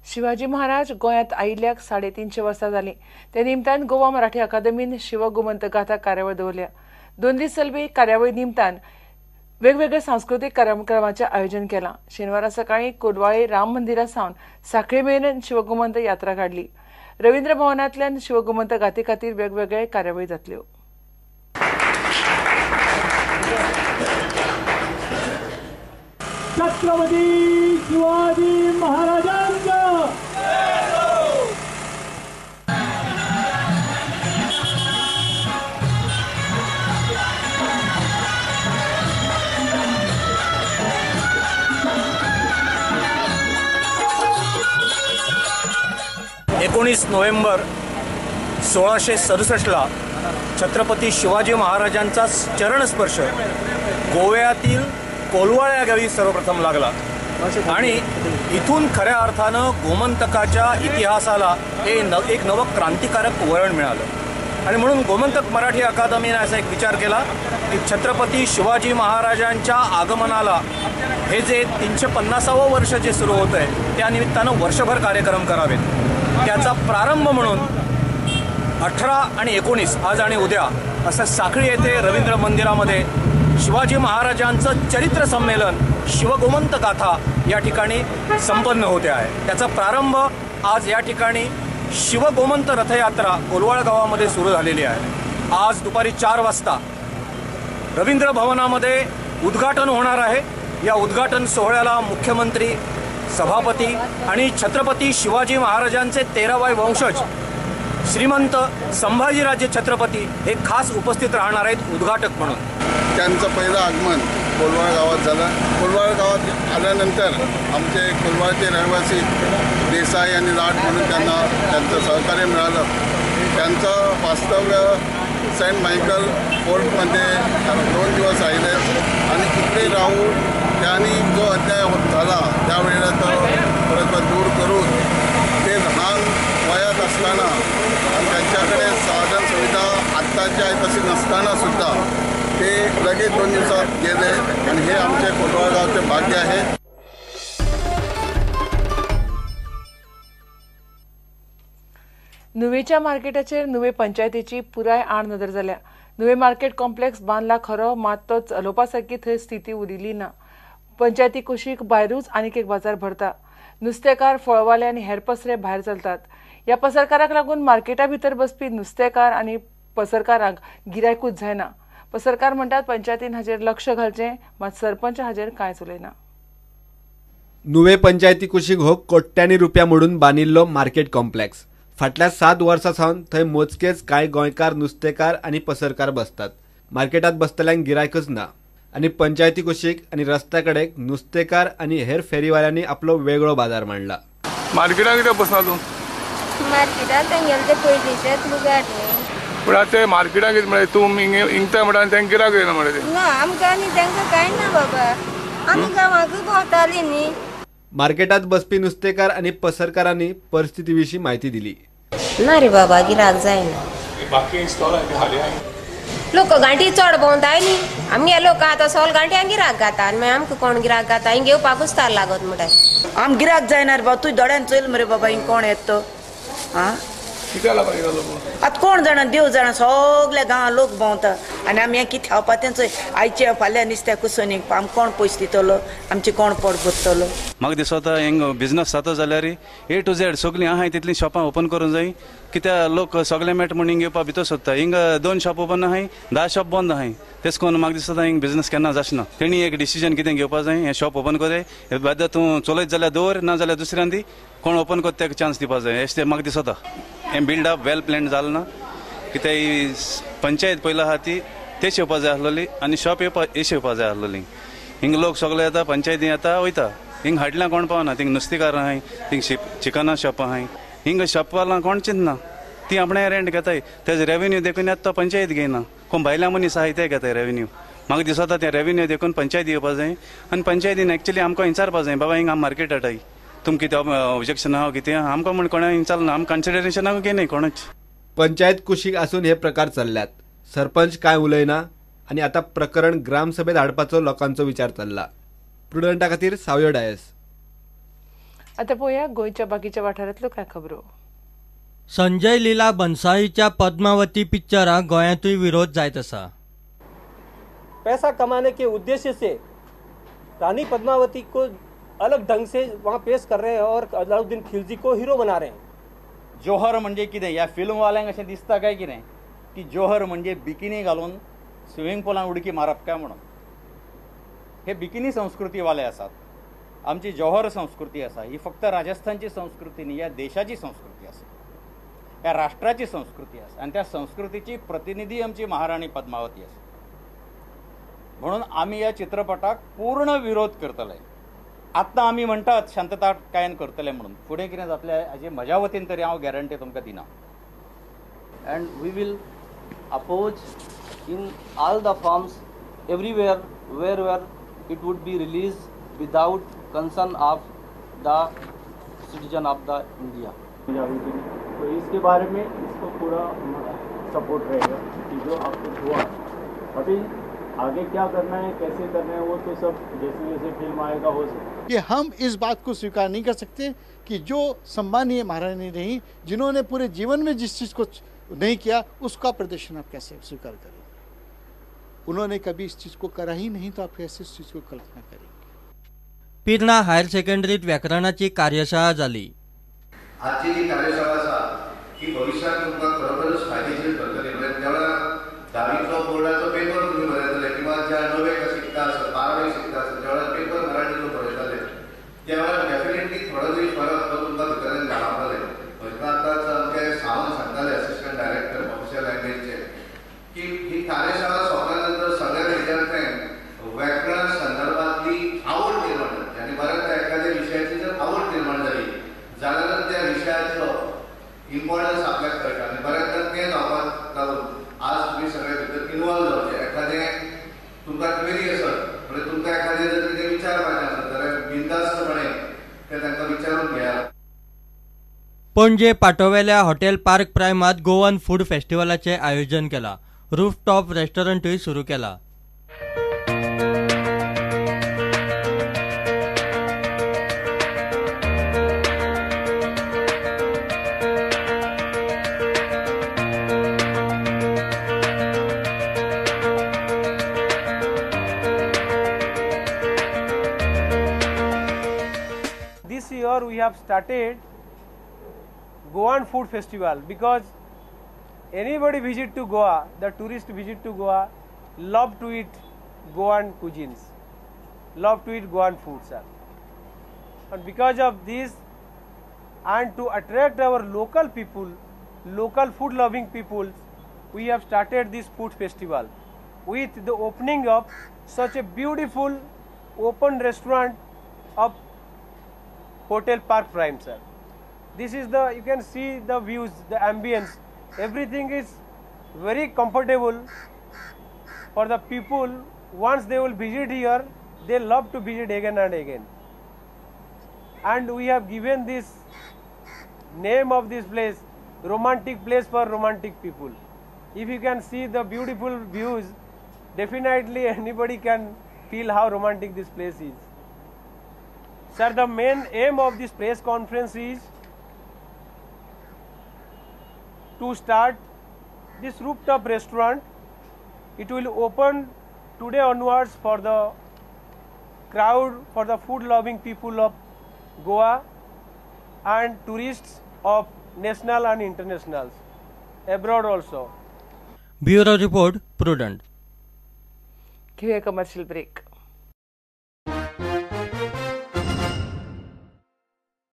शिवाजी महाराज गोंयांत आयिल्ल्याक 350 वर्सां जालीं. ते निमतान गोवा मराठी अकादमीन शिवगोमंत गाथा कार्यावळ दवरल्या. 2 दीस चलपी कार्यावळी निमतान वेगवेगळ्या सांस्कृतीक कार्यक्रमाचें आयोजन केलां. शेनवारा सकाळीं कोलवाळे राम मंदिरा सावन सांखळे मेरेन शिवगोमंत यात्रा काडली. रवींद्र भवनांतल्यान शिवगोमंत गाथे खातीर वेगवेगळे कार्यावळी जातल्यो. छत्रपती शिवाजी महाराजांचा 19 नोव्हेंबर 1667 छत्रपती शिवाजी महाराजांचा चरणस्पर्श गोव्यातील कोलवाळ या गावी सर्वप्रथम लागला आणि इथून खऱ्या अर्थानं गोमंतकाच्या इतिहासाला हे एक नवं क्रांतिकारक वळण मिळालं. आणि म्हणून गोमंतक मराठी अकादमीने असा एक विचार केला की छत्रपती शिवाजी महाराजांच्या आगमनाला हे जे 350वं वर्ष जे सुरू होतं आहे त्यानिमित्तानं वर्षभर कार्यक्रम करावेत. त्याचा प्रारंभ म्हणून 18 आणि 19 आज आणि उद्या असं साखळी येथे रवींद्र मंदिरामध्ये शिवाजी महाराजांचं चरित्र संमेलन शिवगोमंत गाथा या ठिकाणी संपन्न होते आहे. त्याचा प्रारंभ आज या ठिकाणी शिवगोमंत रथयात्रा कोलवाळ गावामध्ये सुरू झालेली आहे. आज दुपारी 4 वाजता रवींद्र भवनामध्ये उद्घाटन होणार आहे. या उद्घाटन सोहळ्याला मुख्यमंत्री, सभापती आणि छत्रपती शिवाजी महाराजांचे 13वे वंशज श्रीमंत संभाजीराजे छत्रपती हे खास उपस्थित राहणार आहेत उद्घाटक म्हणून. त्यांचं पहिलं आगमन कोलवाळ गावात झालं. कोलवाळ गावात आल्यानंतर आमचे कोलवाळचे रहिवासी देसाई आणि लाट म्हणून त्यांना त्यांचं सहकार्य मिळालं. त्यांचं वास्तव्य सेंट मायकल फोर्टमध्ये 2 दिवस राहिले आणि इकडे राहून त्यांनी जो अन्याय झाला त्यावेळेला तो परत दूर करून ते लहान वयात असताना आणि त्यांच्याकडे साधन सुविधा आत्ताच्या आहे तशी नसतानासुद्धा ते लगेच 2 दिवसात गेले आणि हे आमचे कोलवाळ गावचे भाग्य आहे. नुवेच्या मार्केटाचेर नुवे पंचायतीची पुराय आड नदर जाल्या. नुवे मार्केट कॉम्प्लेक्स बांदला खरो, मात तो चलोवपा सारकी थंय स्थिती उरिल्ली ना. पंचायती कुशीक भायरूच आनीक एक बाजार भरता. नुस्तेकार, फळवाले आनी हेर पसरे भायर चलतात. ह्या पसरकाराक लागून मार्केटा भितर बसपी नुस्तेकार आनी पसरकारांक गिरायकूच जायना. पसरकार म्हणटात पंचायतीन हाजेर लक्ष घालचें, मात सरपंच हाजेर कांयच उलयना. नुवे पंचायती कुशीक हो कोट्यांनी रुपया मोडून बांदिल्लो मार्केट कॉम्प्लेक्स. फाटल्या 7 वर्सां सावन थंय मोजकेच कांय गोंयकार नुस्तेकार आनी पसरकार बसतात. मार्केटात बसतल्यांक गिरायकच ना आनी पंचायती कुशीक आनी रस्त्या कडेक नुस्तेकार आनी हेर फेरीवाल्यांनी आपलो वेगळो बाजार मांडला. मार्केटात कित्याक बसना तूं? मार्केटात तेंगेले ते पयलींचेच लुगाट न्ही. पूण आतां ते मार्केटाक कितें म्हळ्यार तूं इंगता म्हणटा आनी तेंकां गिरायक येना म्हणटा ते. ना आमकां आनी तेंकां कांय ना बाबा, आमी गांवांकूय भोंवतालीं न्ही. मार्केटात बसपी नुस्तेकार आनी पसरकारांनी परिस्थिती विशीं म्हायती दिली. ना रे बाबा, गिरायक जायना. बाकी स्टॉल खाली आहा. लोक गांठी चड भोंवताय न्ही, आमगे लोक आतां सोल गांठ्यांक गिरायक घाता आनी मागीर आमकां कोण गिरायक घाता, हिंग घेवपाकूच तार लागत म्हणटा. आम गिरायक जायना रे बाबा, तुज्या दोळ्यान चोयल मरे बाबा हिंग कोण येत तो. आं आतां कोण जाणा, देव जाणा, सगल्या गांवां लोक भोंवता आनी आमी हें कितें खावपा तें चोय. आयचे फाल्यां नुस्त्याक कुसोनी आमकां कोण पयशे दितलो, आमचें कोण पोट भरतलो. म्हाका दिसता हिंग बिजनस जाता जाल्यार ए टू झेड सगळीं आहाय तितलीं शॉपां ओपन करूंक जाय. कित्याक लोक सगळे मेट म्हूण हिंग येवपा भितर सोदता. हिंग 2 शॉप ओपन आहाय, 10 शॉप बंद आहाय. तेच करून म्हाका दिसता हिंग बिजनस केन्ना जाचना. तेणी एक डिसिजन कितें घेवपा जाय, हें शॉप ओपन करे बादा तूं चलयत जाल्यार दवर, ना जाल्यार दुसऱ्यान दी कोण ओपन करता तेका चान्स दिवपा जाय अशें तें म्हाका दिसता. हें बिल्डअप वेल प्लॅन जालें ना. कित्याक पंचायत पयलो आहा ती तेच येवपा जाय आसलोली आनी शॉप येवपा एश येवपा जाय आसलोली. हिंग लोक सगळे येता, पंचायती येता वयता. हिंग हाडल्या कोण पावना. थिंग नुस्तेकार आहाय, थिंग चिकना शॉप आहाय. हिंग शॉपवाला कोण चिंतना, ती आपणें रेंट घेताय, तेज रेवेन्यू देखून येता तो पंचायत घेयना. कोण भायल्या मनीस आहाय ते घेताय रेवेन्यू. म्हाका दिसता तें रेवेन्यू देखून पंचायत येवपा जाय आनी पंचायतीन एक्चुली आमकां विचारपा जाय, बाबा हिंग आम मार्केट हाडाय, तुमकां कितें ऑब्जेक्शन आहा कितें आमकां म्हूण कोणें विचारना, आमकां कन्सिडरेशनाक घेयनाय कोणूच. पंचायत कुशीक आसून हे प्रकार चल्ल्यात. सरपंच काय उलयना आनी आतां प्रकरण ग्रामसभेत हाडपाचो लोकांचो विचार चल्ला. प्रुडंटा खातीर सावयो डायस. आतां पळोवया गोंयच्या बाकीच्या वाठारांतल्यो कांय खबरो. संजय लीला बन्साळीच्या पद्मावती पिक्चराक गोंयांतूय विरोध जायत आसा. पैसा कमाने के उद्देश्य से रानी पद्मावती को अलग ढंग से वहाँ पेश कर रहे हैं और अलाउद्दीन खिलजी को हीरो बना रहे हैं. जोहर म्हणजे कितें ह्या फिल्मवाल्यांक अशें दिसता काय कितें की जोहर म्हणजे बिकिनी घालून स्विमींग पुलान उडकी मारप काय म्हणून. हे बिकिनी संस्कृतीवाले आसात. आमची जोहर संस्कृती आसा ही फक्त राजस्थानची संस्कृती न्ही, ह्या देशाची संस्कृती आसा, ह्या राष्ट्राची संस्कृती आसा आनी त्या संस्कृतीची प्रतिनिधी आमची महाराणी पद्मावती आसा. म्हणून आमी ह्या चित्रपटाक पूर्ण विरोध करतले. आत्तां आमी म्हणटात शांतता कायम करतले म्हणून, फुडें कितें जातलें हाजी म्हज्या वतीन तरी हांव गॅरंटी तुमकां दिना. And we will oppose in all the forms everywhere where it would be release without concern of the citizen of the India. तो इसके बारे में इसको पूरा सपोर्ट रहेगा कि जो आपको हुआ अभी आगे क्या करना है, कैसे करना है, वो तो सब जैसे जैसे फिल्म आएगा हो सकता है। कि हम इस बात को स्वीकार नहीं कर सकते कि जो सम्मानीय महारानी रही, जिन्होंने पूरे जीवन में जिस चीज़ को नहीं किया उसका प्रदर्शन आप कैसे स्वीकार करेंगे। उन्होंने कभी इस चीज़ को करा ही नहीं तो आप कैसे इस चीज़ को कल्पना करेंगे। पिर्णा हायर सेकंडरीत व्याकरणाची कार्यशाळा जाली. आजची जी कार्यशाळा आसा ही भविष्यात तुमकां खरोखरच फायदेशीर ठरतली. म्हणजे ज्या वेळार धावीचो बोर्डाचो पेपर तुमी बरयतले किंवा ज्या णवेक शिकता आसत, बारावेक शिकता आसत, ज्या वेळार पेपर मराठीचो बरयतले त्या वेळार डेफिनेटली थोडो तरी फरक तो तुमकां भितरल्यान जाणवतले. म्हणजे आतांच आमचे सावंत सांगताले असिस्टंट डायरेक्टर ऑफिशियल लँग्वेजचे की ही कार्यशाळा सोंपल्या नंतर सगळ्या विद्यार्थ्यांक व्याकरण संदर्भातली आवड निर्माण जाली आनी बऱ्याचदा एखाद्या विशयाची जर आवड निर्माण जाली जाल्यार त्या विशयाचो इम्पॉर्टन्स आपल्याक कळटा आनी बऱ्याचदा तें जावपाक लागून आज तुमी सगळे भितर इनवॉल्व जावचें. एखादें तुमकां क्वेरी आसत म्हणजे तुमकां एखादें जर कितें विचारपाचें आसत जाल्यार बिंदास्तपणे तें तांकां विचारून घेयात. पणजे पाटोवेल्या हॉटेल पार्क प्रायमात गोवन फूड फेस्टिवलाचें आयोजन केलां. रूफटॉप रेस्टॉरंटूय सुरू केला. This year we have started Goan Food Festival because anybody visit to Goa, the tourist visit to Goa, love to eat Goan cuisines, love to eat Goan food, sir. And because of this, and to attract our local people, local food loving people, we have started this food festival with the opening of such a beautiful open restaurant of Hotel Park Prime, sir. This is the, you can see the views, the ambience, everything is very comfortable for the people. Once they will visit here, they love to visit again and again. And we have given this name of this place, romantic place for romantic people. If you can see the beautiful views, definitely anybody can feel how romantic this place is. Sir, the main aim of this press conference is to start this rooftop restaurant. It will open today onwards for the crowd, for the food loving people of Goa and tourists of national and internationals abroad also. Bureau report, Prudent. घेऊया commercial break.